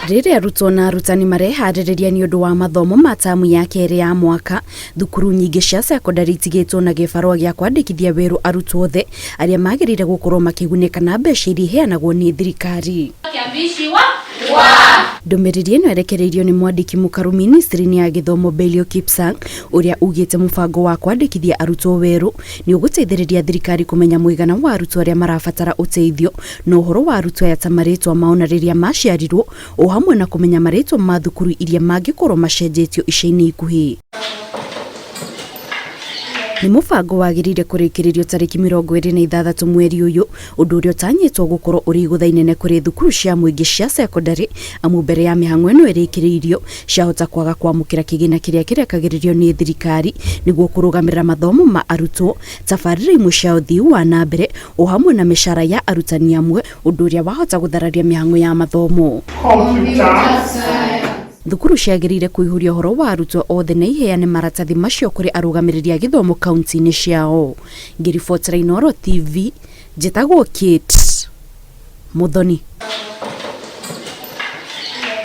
Rĩrĩa arutwo na arutani mareharĩrĩria nĩ ũndũ wa mathomo ma tamu ya kerĩ ya mwaka, thukuru nyingĩ cia cekondarĩ itigĩtwo na gĩbarũa gĩa kwandĩkithia werũ arutwo othe arĩa magĩrĩire gũkorwo makĩgunĩka na mbeca iria iheanagwo nĩ thirikari. Ndũmĩrĩri ĩno ĩrekereirio nĩ mwandĩki mũkaru ministry-inĩ ya gĩthomo Belio Kipsang ũrĩa ugĩte mũbango wa kwandĩkithia arutwo werũ nĩ ũgũteithĩrĩria thirikari kũmenya mũigana wa arutwo arĩa marabatara ũteithio na ũhoro wa arutwo aya ta marĩtwa mao na rĩrĩa maciarirwo o hamwe na kũmenya marĩtwa ma thukuru iria mangĩkorwo macenjetio ica-inĩ ikuhĩ. Nĩ mũbango wagĩrĩire kũrĩkĩrĩrio tarĩki 26 mweri ũyũ, ũndũ ũrĩa ũtanyĩtwo gũkorwo ũrĩ igũtha inene kũrĩ thukuru cia mũingĩ cia cekondarĩ amu mbere ya mĩhang'o ĩno ĩrĩkĩrĩirio ciahota kwaga kwamũkĩra kĩgĩna kĩrĩa kĩrekagĩrĩrio nĩ thirikari nĩguo kũrũgamĩrĩra mathomo ma arutwo, tabarĩra imwe cia ũthii wa na mbere o hamwe na mĩcara ya arutani amwe, ũndũ ũrĩa wahota gũthararia mĩhang'o ya mathomo. Thukuru ciagĩrĩire kũihũria ũhoro wa arutwo othe na iheane maratathi macio kũrĩ arũgamĩrĩri a gĩthomo kaunti-inĩ ciao. Ngĩribotera Inooro TV, njĩtagwo Kate Muthoni.